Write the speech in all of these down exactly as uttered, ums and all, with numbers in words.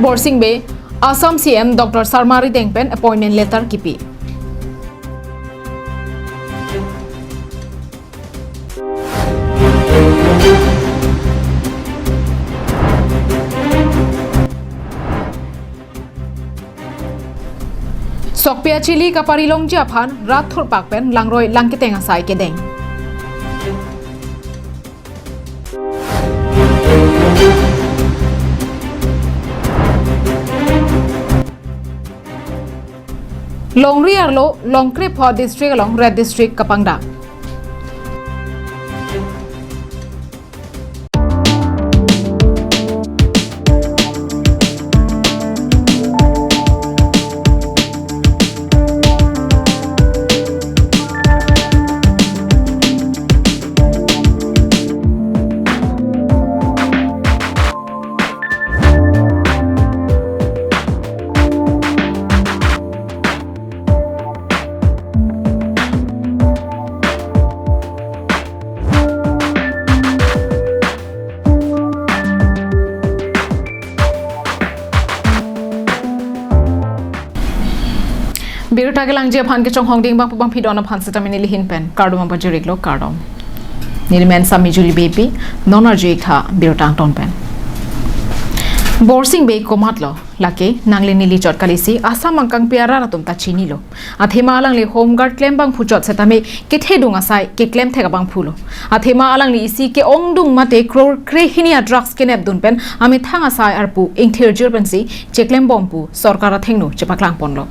Borsing Bey, Assam C M Doctor Sarma Rideng pen appointment letter kipi. Sokpi achili kaparilongji aphan rat thurpak pen langroi lang keteng asai kedeng. Longri arlo Longkrepho district along Red District kapangdak. Birta kelangji aphan kechonghong ding bangpo bangphi don aphan sitame neli ahin pen kardom pajir-iklo, kardom. Neli men Sami Juli Beypi, non arju-ik tha birta angton pen. Borsing Bey komatlo, lake nangli neli chot kalisi, Assam angkangpi arat atum ta chinilo. Athema alangli Home Guard klem bangphu chot setame kethedung asai keklem thek abangphulo. Athema alangli isi ke-ongdung mate crore krehini a-drugs kenepdun pen amethang asai arpu ingthirjir pensi cheklembom pu sorkar athengno chepaklang ponlo.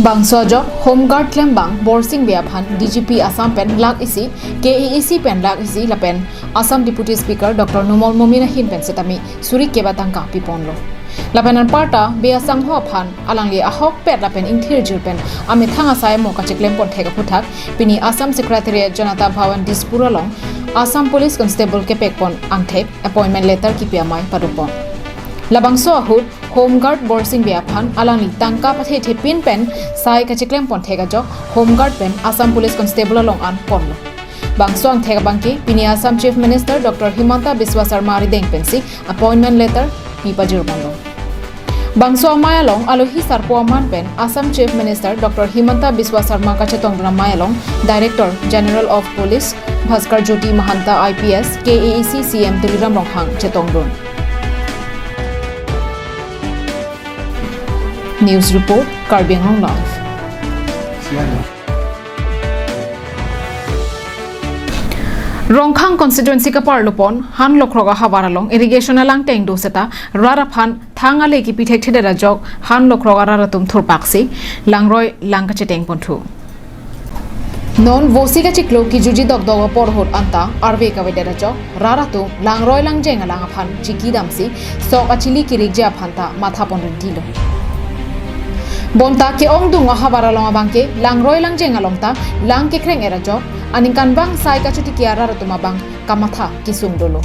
Bangso ajok Home Guard klem bang Borsing Bey aphan D G P Assam pen lakh isi, K A A C pen lakh isi lapen Assam Deputy Speaker Doctor Numal Momin ahin pen setame suri kep a tangka piponlo. Lapen anparta Bey asangho aphan alangli ahokpet lapen ingthirjir pen amethang asai amo kacheklem pon thek aphuthak pini Assam Secretariat Janata Bhawan Dispur along Assam Police Constable kepek pon angthek appointment letter kipi amei padopon. Labangso ahut Home Guard Borsing Bey aphan alangli tangka pathe thepin pen sai kacheklem pon thek ajok Home Guard pen Assam Police Constable along an ponlo. Bangso angthek abangke pini Assam Chief Minister Doctor Himanta Biswa Sarma Rideng pensi appointment letter pi pajir ponlo. Bangso amei along alohi sarpo aman pen Assam Chief Minister Doctor Himanta Biswa Sarma kachetongdun amei along Director General of Police Bhaskar Jyoti Mahanta I P S, K A A C C M Tuliram Ronghang chetongdun. News report, Karbi Anglong Live. Rongkhang constituency kaparlopon Han Lokrok ahavar along irrigation alang teng do seta rat aphan thang ale kipi thekthedet ajok Han Lokrok arat atum thurpaksi langroi lang kacheteng ponthu. Non vosi kachiklo kijuji dokdok apor ahut anta arve kavedet ajok rat atum langroi langjeng alang aphan chiki damsi sok achili kirikji aphan ta matha pon rintilo. Bonta ke-ongdung ahavar along abangke langroi langjeng along ta lang kekreng-et ajok aningkanvang sai kachotiki arat atum abang kamatha kesung dolo.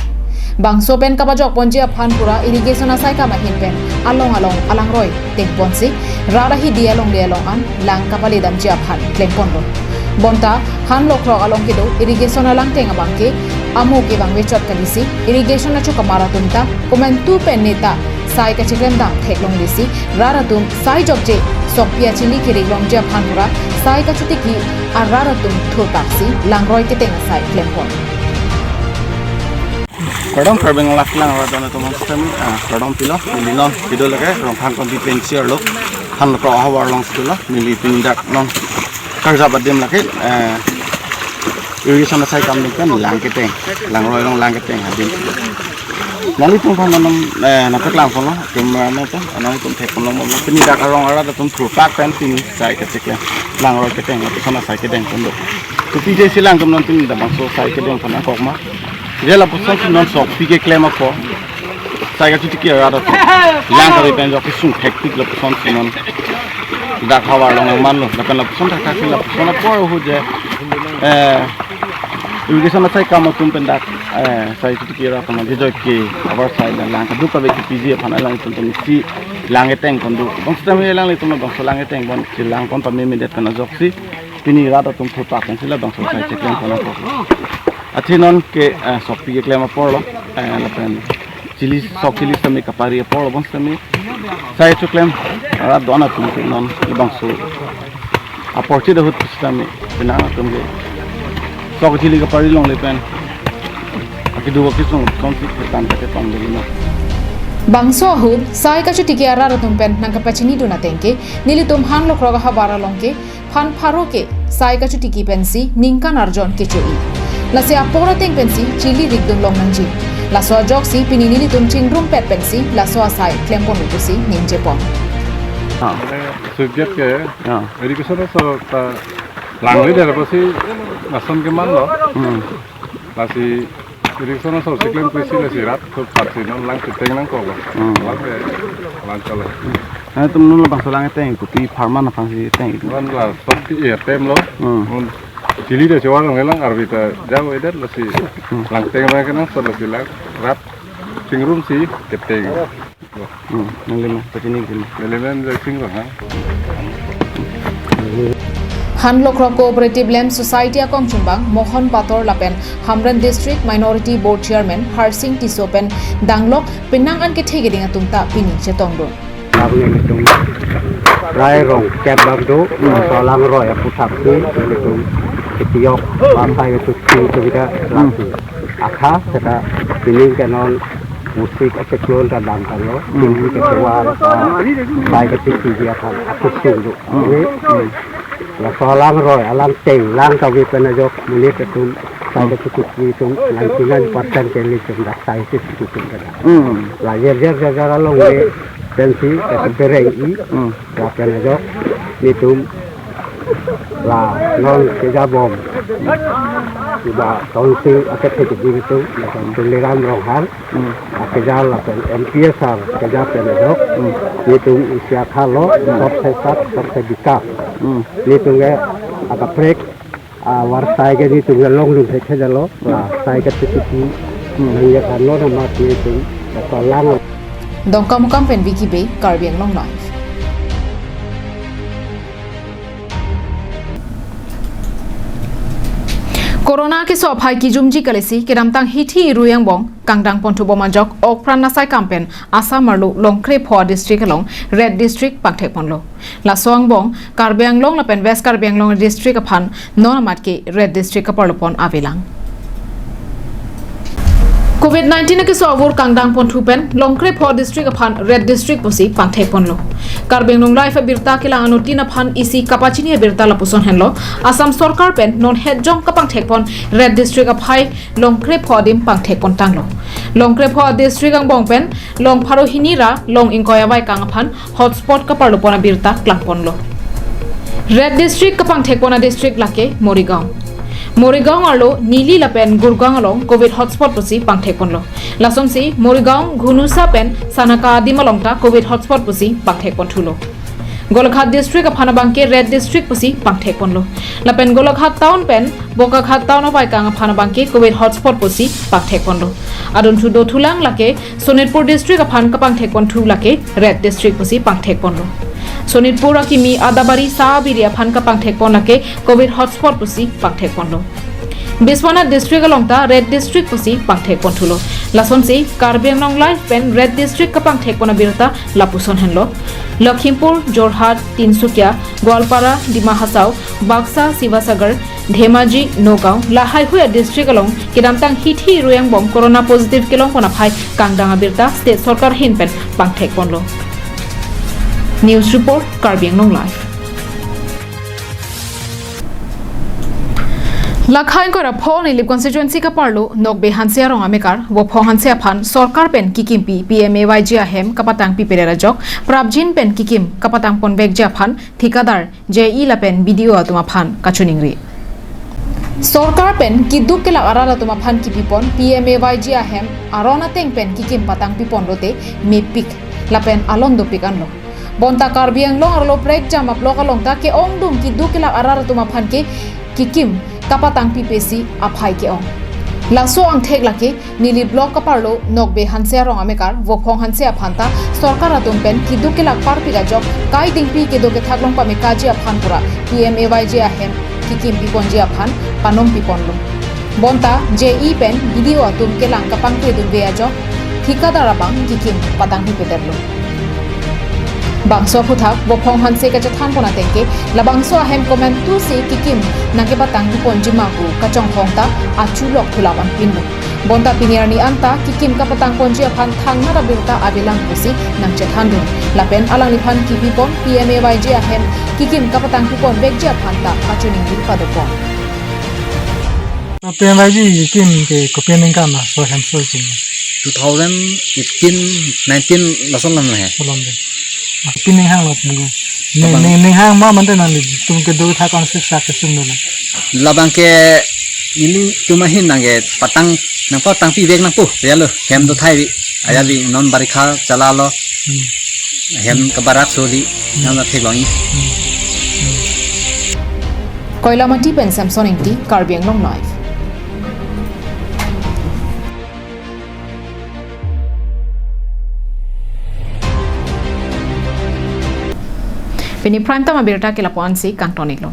Bangso pen kapajok ponji aphan pura irrigation asai kam ahin pen along along alangroi teng ponsi rat ahidi along le along an lang kapale damji aphan klem ponlo. Bonta Han Lokrok along kedo irrigation alang teng abangke amo kevang vechot kalisi irrigation achokamar atum ta komantu pen neta sai kacheklem dam theklonglesi rat atum sai jokje sokpi achili kirik longji aphan pura sai kachotiki arat atum thurpaksi langroi keteng asai klem pon. Kardom Karbi Anglong Live lang rat don atum sitame, ah, kardom pilo, neli non kedo lake Rongkhang constituency arlo Han Lokrok ahavar alongsi dolo, neli pini dak non karjap adim lake, eh, irrigation asai kam ning pen lang keteng, langroi along lang keteng adim. Nanglitum aphan non, eh, nangpaklang ponlo, camera man pen, nanglitum thek ponlo mo, pini dak arong arat atum thurpak pen pini sai kacheklem, langroi keteng, lapuson asai kedeng pon do. Kopisi lang atum non pini dak bangso sai kedeng pon nangkok ma. Je lapuson si non sokpi keklem ako. Sai kachotiki arat atum lang kave pen jok kesung thektik lapuson si non dak havar along nangmanlo. Lapen lapuson thakthak si lapuson apor ahut je, eh, irrigation asai kam atum pen dak, eh, sai kachotiki arat atum je joi ke abar sai lang lang kaduk kave kipiji aphan alangtum pen si lang keteng pon do. Bang sitame alanglitum bangso lang keteng pon si lang pon pamemedet pen ajoksi pini rat atum thurpak pen si labangso sai cheklem pon ako. Athe non ke, eh, sokpi keklem aporlo, eh, lapen Chili, sok chili sitame kapari apor labang sitame sai chuklem arat do-an atum ke non labangso apor chit ahut sitame penang atum ke sok chili kapari longle pen akidu akisung konsik ketan kate pang dulu na. Bangso ahut sai kachotiki arat atum pen nangkapachinidun ateng ke nelitum Hanlokrok ahavar along ke phan pharo ke sai kachotiki pensi ningkan arjon kecho-i. Lasi apor ateng pensi chili rikdun long nangji. Laso ajoksi pini nelitum chingrumpet pensi laso asai klempon pusi ningjepon. Ah. Subject ke, ah, education aso ta langle der apotsi lason kemanlo. Hmm. Lasi irrigation aso chiklem pusi lasi rat thup patsi non lang chiteng nangkoklo. Hmm. Lang ke, lang kalo. Nangtum non labangso lang teng kopi pharman aphansi teng. Non la sok ti airtime lo. Hmm. Non chili ta chewa long lang arvi ta jaw edet lasi. Hmm. Lang teng lang kenang so lasi lang rat chingrumsi keteng. Hmm, nangli ma, pachini kini. Nangli ma, Jaising Ronghang. Hanlokrok Cooperative Land Society akongchungbang Mohan Pator lapen Hamren District Minority Board Chairman Harsing Tisso pen danglok penang an kethe keding atum ta pini chetongdun. Abang nelitum rai rong kep bak do, hmm, solang roi aputhak si, nelitum ketiok, pasai ketuk si, itu kita laku. Akha, seta pining ke non musik acheklon ta dam tanglo, hmm, pining ke kewa, ah, sai ketik si dia kan, akusung do. Hmm. Ini, hmm, laso alang roi, alang teng, lang kave pen ajok, monit atum, sai ketik si atum, ninety nine percent ke nelitum dak sai ketik si atum kada. Hmm. La jer jer jer jer along le, pensi, kepereng i, hmm, lapen ajok, nelitum, la non kejabom. Iba council akethe keding atum, lapen Tuliram Ronghang, hmm, akeja lapen M P S R keja pen ajok, hmm, nelitum isi akha lo, hmm, sabse saath, sabse vikas. Hmm. Nelitum ke akaprek, ah, varsai ke nelitum ke longdun thekthe jalo, hmm, la sai ke titi, hmm, nangya kan non amat nelitum, kalang. Dongkamukam pen Vicky Bey, Karbi Anglong Live. Corona keso aphai kijumji kalisi, kedamtang hithi irui angbong kangdang ponthu bom ajok, okpran asai kam pen Assam arlo Longkrepho district along Red District pangthek ponlo. Laso angbong Karbi Anglong lapen West Karbi Anglong district aphan non amat ke Red District kaparlo pon avelang. Covid nineteen akeso avur kangdang ponthu pen Longkrepho district aphan Red District pusi pangthek ponlo. Karbi Anglong Live abirta kelang anuttin aphan isi kapachini abirta lapuson henlo, Assam sorkar pen non hetjong kapangthek pon Red District aphai Longkrepho adim pangthek pon tanglo. Longkrepho district angbong pen long pharo hini ra long ingkoi avaikang aphan hotspot kaparlo pon abirta klang ponlo. Red District kapangthek pon adistrict lake Morigaon. Morigaon arlo Nili lapen Gurgaon along Covid hotspot pusi pangthek ponlo. Lasonsi Morigaon, Ghunusa pen Sanaka adim along ta Covid hotspot pusi pangthek ponthulo. Golaghat District aphan abangke Red District pusi pangthek ponlo. Lapen Golaghat Town pen Bokaghat Town avaikang aphan abangke Covid hotspot pusi pangthek ponlo. Adunthu dothulang lake Sonitpur District aphan kapangthek ponthu lake Red District pusi pangthek ponlo. Sonitpur akimi Adabari Sahabiri aphan kapangthek pon lake Covid hotspot pusi pangthek ponlo. Biswanath District along ta Red District pusi pangthek ponthulo. Lasonsi Karbi Anglong Live pen Red District kapangthek pon abirta lapuson henlo. Lakhimpur, Jorhat, Tinsukia, Goalpara, Dima Hasao, Baksa, Sivasagar, Dhemaji, Nagaon, lahai hui adistrict along kedamtang hithi irui angbong corona positive kelong pon aphai kangdang abirta state sorkar ahin pen pangthek ponlo. News report, Karbi Anglong Live. Lakha ingkoi ra pho Nilip constituency kaparlo Nokbe Hanse arong amekar Vophong Hanse aphan sorkar pen kikimpi P M A Y G ahem kapatang pipedet ajok prapjin pen kikim kapatang ponvekji aphan thikadar, J E lapen B D O atum aphan kachiningri. Sorkar pen keduk kelak arat atum aphan kipipon P M A Y G ahem aron ateng pen kikim patang pipon lote mepik lapen alon dopik anlo. Bonta Karbi Anglong arlo prekjam ablok along ta ke-ongdung keduk kelak arat atum aphan ke kikim kapatang pipesi aphai ke-ong. Laso angthek lake Nilip block kaparlo Nokbe Hanse arong amekar Vophong Hanse aphan ta sorkar atum pen keduk kelak parpik ajok kai dingpi kedo kethak long pamekaji aphan pura P M A Y G ahem kikim piponji aphan panom piponlo. Bonta J E pen B D O atum kelang kapangkledunve ajok Thikadar abang kikim patangpi pedet lo. Bangso aphuthak Bophong Hanse kachethan pon ateng ke, labangso ahem komantusi kikim nangkepatangpi ponji ma pu kachonghong ta achulok thulam anpin lo. Bonta pini arni anta kikim kapatang ponji aphan thangnat abirta avelang pusi nangchethan dun. Lapen alangliphan kipi pon P M A Y G ahem kikim kapatangpi ponvekji aphan ta kachiningri padopon. P M A Y G kikim ke kopi aningkan laso ahem soi kum? Two thousand eighteen, nineteen lason lam he. Lason lam he. Ah, pini hang lo pu. Ne, Abang. Ne, ne hang ma mante nanglitum kedo tha konsep sa kesung dolo. Labang ke nelitum ahin nangkepatang, nangpatangpivek nangpo, ya lo, hem do thai vi, aya vi, non barikha chala lo, Hmm. hem kabarak soli, Hmm. nang na theklong-i. Hmm. Hmm. Koilamati pen Samson Ingti, Karbi Anglong Live. Pini prime time abirta ke lapu-ansi kangton-iklo.